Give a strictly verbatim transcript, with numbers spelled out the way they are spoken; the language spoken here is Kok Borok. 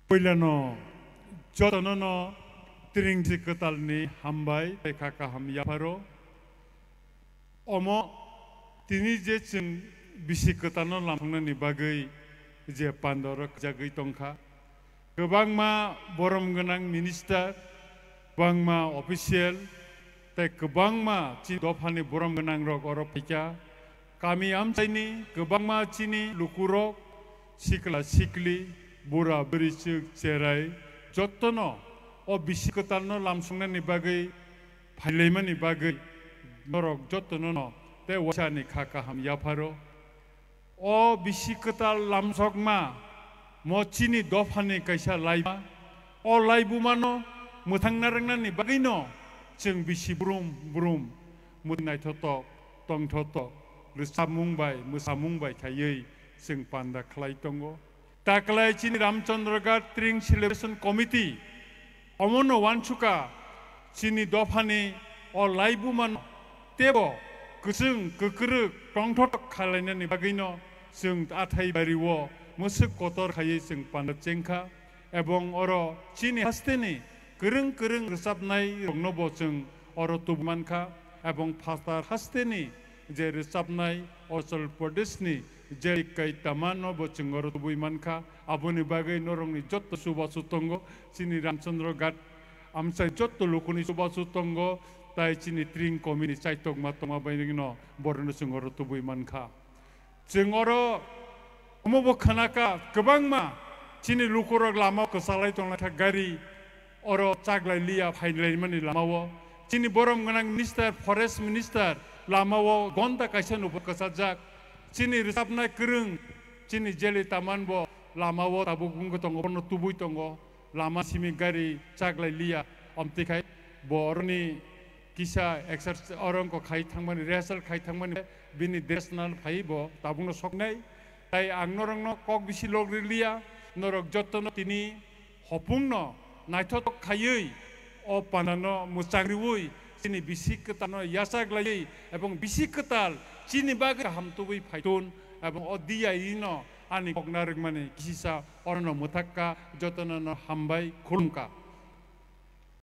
Puilano jotono no tringsi kwtalni hambai tei kha kaham yapharo. Omo tini je chwng bisi kwtalno lamsoknani bagwi je pandoro khajagwi tongkha, kwbangma borom gwnang minister, kwbangma official tei kwbangma chini dophani borom gwnangrok oro phaikha. Kami amchaini kwbangma chini lukurok, sikla sikli, bura bwrwichwk, cherai, jottono o bisi kwtalno lamsoknani bagwi phailaimani bagwi norok jottono no tei waisani kha kaham yapharo. O bisi kwtal lamsokma mo chini dophani kaisa laima. O laibumano mwthangna rwngnani bagwino chwng bisi brum brum, mwthangwi naithotok, tongthotok, rwchapmung bai, mwsamung bai khaiwi chwng panda khlai tongo. Taklai chini Ramchandra Ghat Tring Celebration Committee omono wansukha, chini dophani o laibumano teibo kwchwng kwkrwk tongthotok khalainani bagwino chwng athai bario mwswk kotor khaiwi chwng panda chengkha, ebong oro chini hasteni kwrwng kwrwng rwchapnai rokno bo chwng oro tubui mankha, ebong phatar hasteni je rwchapnai Arunachal Pradeshni Jelikai Tamano bo chwng oro tubui mankha. Aboni bagwi norokni jotto chubachu tongo, chini Ramchandra Ghat amchai jotto lukuni chubachu tongo, tai chini tring committee chaitokma tongma bai no borokno chwng oro tubui mankha. Chwng oro omo bo khnakha, kwbangma chini lukurok lama kwchalai tonglaikha, gari oro chaklai liya phailaimani lamao. Chini borom gwnang minister, forest minister lamao gonta kaisa nukho kwchajak. Chini rwchapnai kwrwng, chini Jeli Taman bo lamao tabuk wngwi tongo, bono tubui tongo. Lama simi gari chaklai liya, omtwi khai bo oroni kisa exercise oro wngkha khai thangmani, rehearsal khai thangmani, bini dress nal phai bo tabukno soknai. Tai ang norokno kok bisi lok riliya, norok jottono tini hopungno naithotok khaiwi o pandano mwchang riwi chini bisi kwtalno yachak laiwi ebong bisi kwtal chini bagwi kaham tubui phaitun ebong o D I E no ani kokna rwngmani kisisa orono mwthakka, jotono no hambai khulumkha.